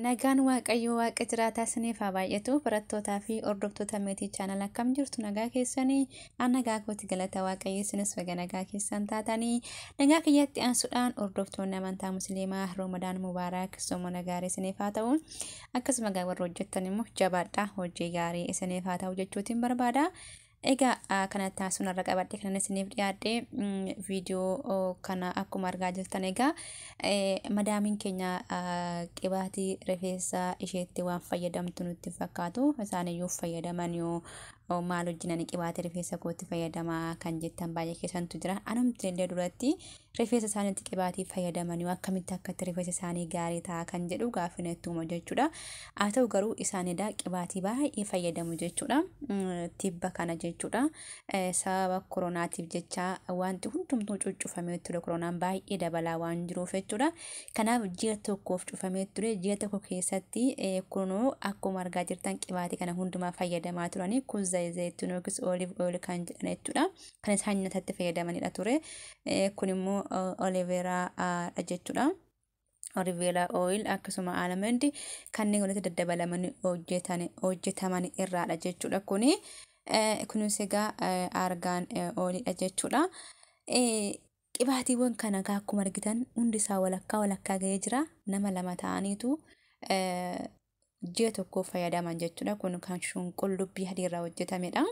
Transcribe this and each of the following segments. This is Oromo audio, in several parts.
Nagaan Waaqayyoo Waaqa jiraataa isiniif haa baay'atu. Barattootaa fi hordoftoota Meetii Channel, akkam jirtu? Nagaa keessanii? An nagaa kooti, galata Waaqayyo. Isinis baga nagaa keessan taatanii. Nagaa kiyyatti aansuudhaan, hordoftoonni amantaa Musliimaa, Roomadaan Mubaarak, soomana gaarii isiniif haa ta'u. Akkasuma gaa warra hojjettan immoo jabaadhaa, hojii gaarii isiniif haa ta'u jechuutiin barbaada. Egaa kanatti aansuun irra qabadhe kanan isiniif dhiyaadhe viidiyoo kana akkuma argaa jirtan, egaa madaamiin keenya qibaatii rifeensa isheetti waan fayyadamtu nutti fakkaatu. Isaan iyyuu fayyadaman yoo maal hojjinan qibaatii rifeensa kootti fayyadamaa kan jettan baay'ee keessantu jira. Anumti illee duratti rifeensa isaaniitti qibaatii fayyadaman yoo akkamitti akkatti rifeensa isaanii gaarii ta'a kan jedhu gaaffii natti uuma jechuudha. Haa ta'u garuu isaanidha qibaatii baay'ee fayyadamu jechuudha. Tibba kana jechuudha. Sababa koronaatiif jecha wanti hundumtuu cuccufamee ture, koronaan baay'ee dabalaa waan jiruuf jechuudha. Kanaaf ji'a tokkoof cufamee ture. Ji'a tokko keessatti kunoo akkuma argaa jirtan qibaatii kana hundumaa fayyadamaa turanii, kun zayituun yookiis olive oil kan jedhan jechuudha. Kan isaan nyaatatti fayyadamanidha ture. Kun immoo aloe vera dha jechuudha. Aloe vera oil akkasuma almond kanneen walitti daddabalamanii hojjetaman irraadha jechuudha kuni. Kunis egaa argan oilidha jechuudha. Qibaatiiwwan kana akkuma argitan hundi isaa walakkaa walakkaa gahee jira. Nama lama ta'aniitu ji'a tokkoof fayyadaman jechuudha. Kun kan qullubbii adii irraa hojjetamedha.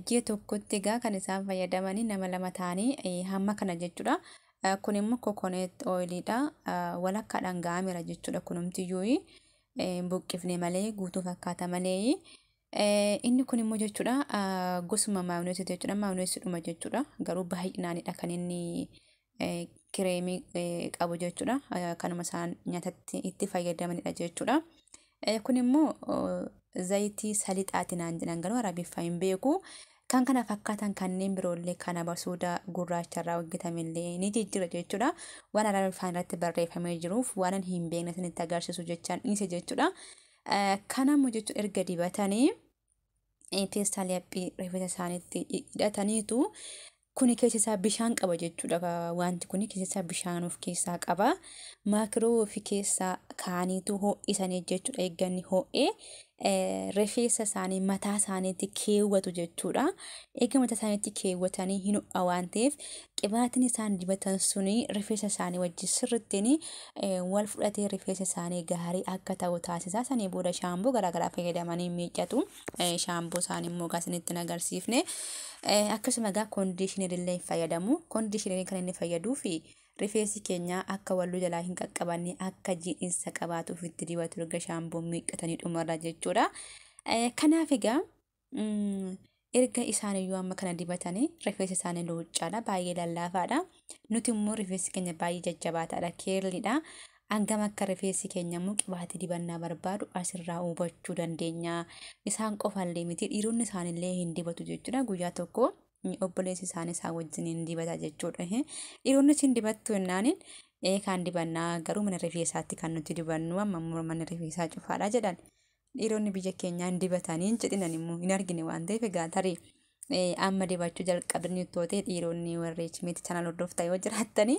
Ji'a tokkotti egaa kan isaan fayyadamanii nama 2 ta'anii hamma kana jechuudha. Kun immoo coconut oiliidha. Walakkaadhaan ga'ameera jechuudha. Kunumtiyyuu buqqifne malee, guutuu fakkaata malee. Inni kun immoo jechuudha gosuma maayinoosii jechuudha. Maayinoosiidhuma jechuudha. Garuu baay'inaanidha kan inni kireemii qabu jechuudha. Kanuma isaan nyaatatti itti fayyadamanidha jechuudha. Kun immoo zayitii salixaati naan jedhan, garuu Arabiffaa hin beeku. Kan kana fakkaatan kanneen biroollee kana basuuda gurraacharraa hojjetamellee ni jijjiira jechuudha. Waan Arabiffaan irratti barreeffamee jiruuf waan hin beekne isinitti agarsiisu jechaan dhiise jechuudha. Kanammoo jechuudha erga dibatanii peestaalii haphii rifeensa isaaniitti hidhataniitu, kuni keessa isaa bishaan qaba jechuudha. Wanti kuni keessa isaa bishaan of keessaa qaba. Maakiroo ofii keessaa kaaniitu ho'isanii jechuudha. Eegganni ho'ee rifeensa isaanii mataa isaaniitti keewwatu jechuudha. Eega mataa isaaniitti keewwatanii hin ho'a waan ta'eef, qibaatiin isaan dibatan suni rifeensa isaanii wajjin sirrittiin wal fudhatee rifeensa isaanii gaarii akka ta'u taasisa. Sanii booda shaamboo garaagaraa fayyadamanii miiccatu. Shaamboo isaanii immoo isinitti hin agarsiifne. Akkasuma egaa conditioner illee fayyadamu. Conditioneriin kan inni fayyaduu fi rifeensi keenya akka walluu jalaa hin qaqqabanne, akka jiidhinsa qabaatuuf itti dibatu erga shaamboon miiccatanii dhumarra jechuudha. Kanaaf egaa erga isaan iyyuu amma kana dibatanii rifeensi isaanii luuccaadha, baay'ee lallaafaadha. Nuti immoo rifeensi keenya baay'ee jajjabaataadha, curlydha. Hangam akka rifeensi keenya immoo qibaatii dibannaa barbaadu asirraa hubachuu dandeenya. Isaan qofallee miti, dhiironni isaanillee hin dibatu jechuudha. Guyyaa tokko obboleessi isaanii isaan wajjin hin dibata jechuudha. Dhiironnis hin dibattu jennaaniin, ee kan dibannaa, garuu mana rifeensaatti kan nuti dibannu, amma immoo mana rifeensaa cufaadha jedhan. Dhiironni biyya keenyaa hin dibatanii hin jedhinan immoo hin argine waan ta'eef, egaa tarii amma dibachuu jalqabanii ta'e, dhiironni warri miti channel hordoftaa yoo jiraattanii,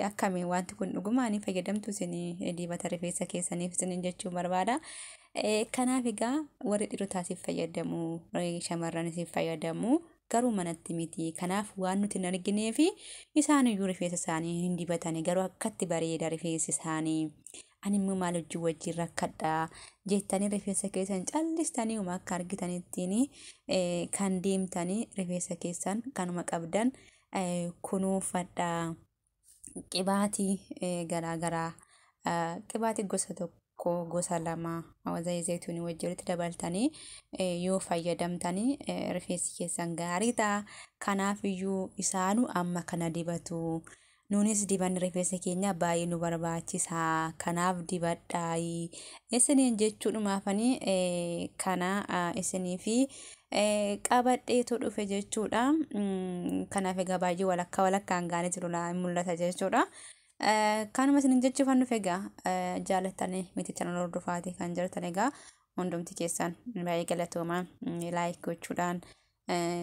akkamiin wanti kun dhugumaan fayyadamtu isin dibata rifeensa keessaniif isin jechuu barbaada. Kanaaf egaa warri dhiirotaasiif fayyadamu, shamarranisiif fayyadamu, garuu manatti miti. Kanaaf waan nuti hin arginee fi isaan iyyuu rifeensa isaanii hin dibatanii, garuu akkatti bareeda rifeensi isaanii. Ani immoo maal hojii wajjin rakkadhaa jettanii rifeensa keessan callistanii akka argitanittiin kan deemtanii, rifeensa keessan kanuma qabdan kunuunfadhaa. Qibaatii garaagaraa, qibaatii gosa tokko, gosa lama zayituunii wajjin walitti dabaltanii yoo fayyadamtanii rifeensi keessan gaarii ta'a. Kanaaf iyyuu isaanuu amma kana dibatu. Nuunis dibanni rifeensa keenya baay'ee nu barbaachisa. Kanaaf dibadhaayi. Isiniin jechuudhumaafanii kana isinii fi qabadheetu dhufe jechuudha. Kanaaf egaa baay'ee walakkaa walakkaan gaanii jiru mul'ata jechuudha. Kanuma isiniin jechuufan dhufe. Egaa jaalattanii miti channel hordofaati kan jirtan, egaa hundumti keessan baay'ee galatoomaa. Like gochuudhaan,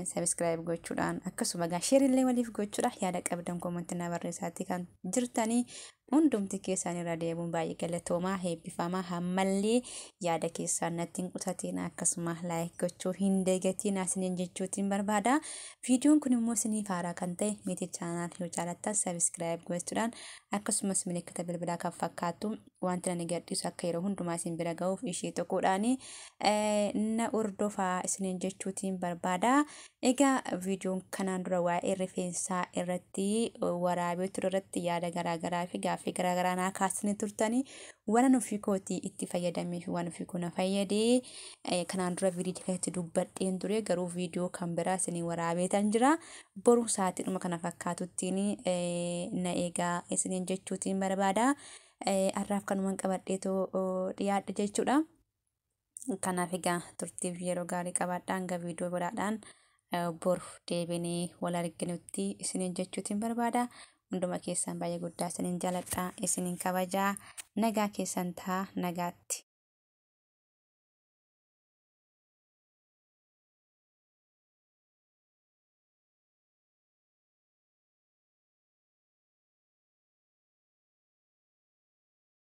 subscribe gochuudhaan, akkasuma egaa shareillee waliif gochuudhaan, yaada qabdan commentii na barreessaatti kan jirtanii. Hundumti keessaan irra deemuun baay'ee galatoomaa, heebbifamaa. Hammallee yaada keessaan natti hin qutatiin, akkasuma like gochuu hin dagatiin isiniin jechuutiin barbaada. Viidiyoon kun immoo isiniif haaraa kan ta'e miti channel yoo jaalattan subscribe gochuudhaan, akkasumas milikkita bilbilaa kan fakkaattu wanti ani gadhiisu akka yeroo hundumaa isin bira ga'uuf ishee tokkodhaan na hordofaa isiniin jechuutiin barbaada. Egaa viidiyoon kanaan dura waa'ee rifeensaa irratti waraabee ture irratti yaada garaagaraa fi gaaffii garaagaraa naa kaasanii turtanii, waan ofii kootii itti fayyadamee fi waan ofii koo na fayyadee kanaan dura viidiyoo keessatti dubbadheen ture, garuu viidiyoo kan biraa isinii waraabeetan jira. Boru sa'aatiidhuma kana fakkaatuttiin na eegaa isiniin jechuutiin barbaada. Har'aaf kanumaan qabadheetoo dhiyaadhe jechuudha. Kanaaf egaa turtiif yeroo gaarii qabaadhaa, hanga viidiyoo biraadhaan boru deebinee wal arginutti isiniin jechuutiin barbaada. Hunduma keessan baay'ee guddaa isiniin jaaladha, isiniin kabajaa. Nagaa keessan ta'a, nagaatti.